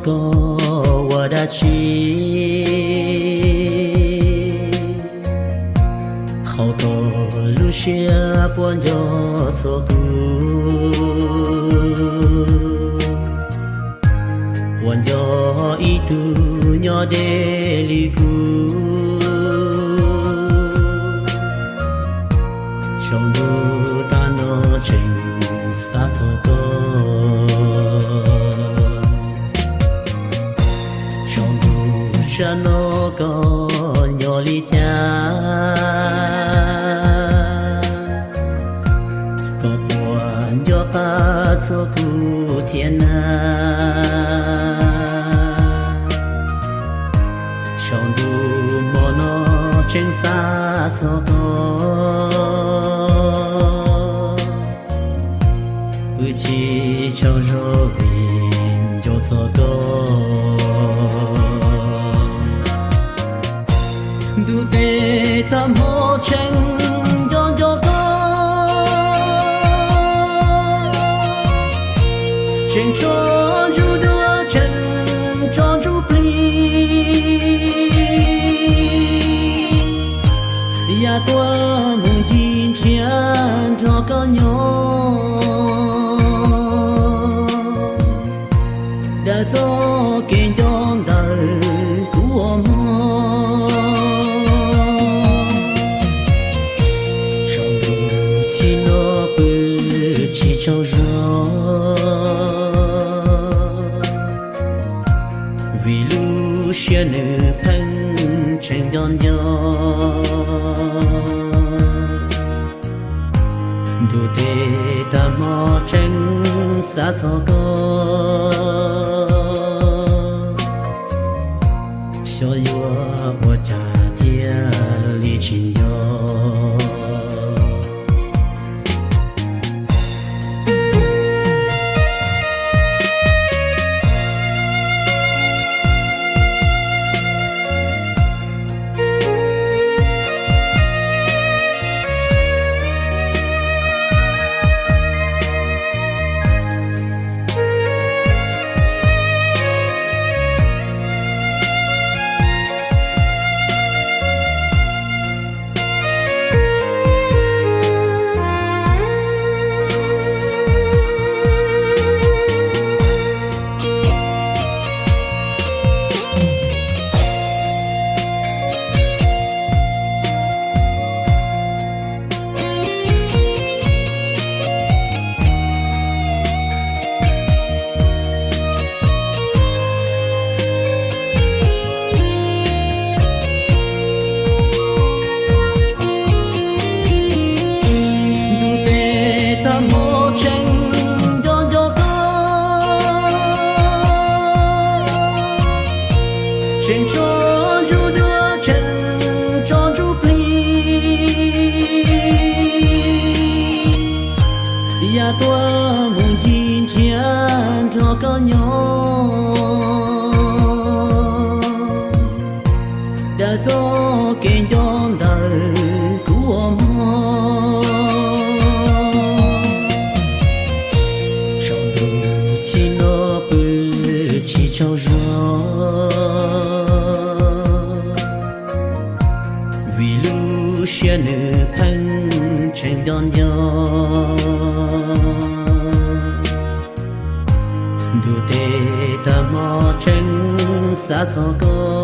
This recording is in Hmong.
Koj ua dab tsi hauv koj lub siab puas nco txog kuv, puas nco ib tug nyob deb li kuv? Tsaus ntuj tag no tseem xav txog koj. Tsaus ntuj tag no koj nyob li cas? Koj puas nco qab txog kuv thiab na? Tsaus ntuj hmo no tseem xav txog koj. Wb tsis tsaug zog vim nco txog koj. Ntuj teb tag hmo tseem nco nco koj. Tseem tso ntsuj duav tseem tso ntsuj plig, yam tuaj mus ncig nrhiav nrog koj nyob. Daws txoj kev nco ntawm kuv ua mog. Tsaus ntuj tag no pw tsis tsaug zog, vim lub siab nws pheej tseem nco nco. Ntuj teb tag hmo tseem xav txog koj. Xyov yuav ua cas thiaj li tsis nco. Ntuj teb tag hmo tseem nco nco koj. Tseem tso ntsuj duav tseem tso ntsuj plig, yam tuaj mus ncig nrhiav nrog koj nyob. Daws txoj kev nco ntawm kuv ua mog. Tsaus ntuj tag no pw tsis tsaug zog, vim lub siab nws pheej tseem nco nco. Ntuj teb tag hmo tseem xav txog koj.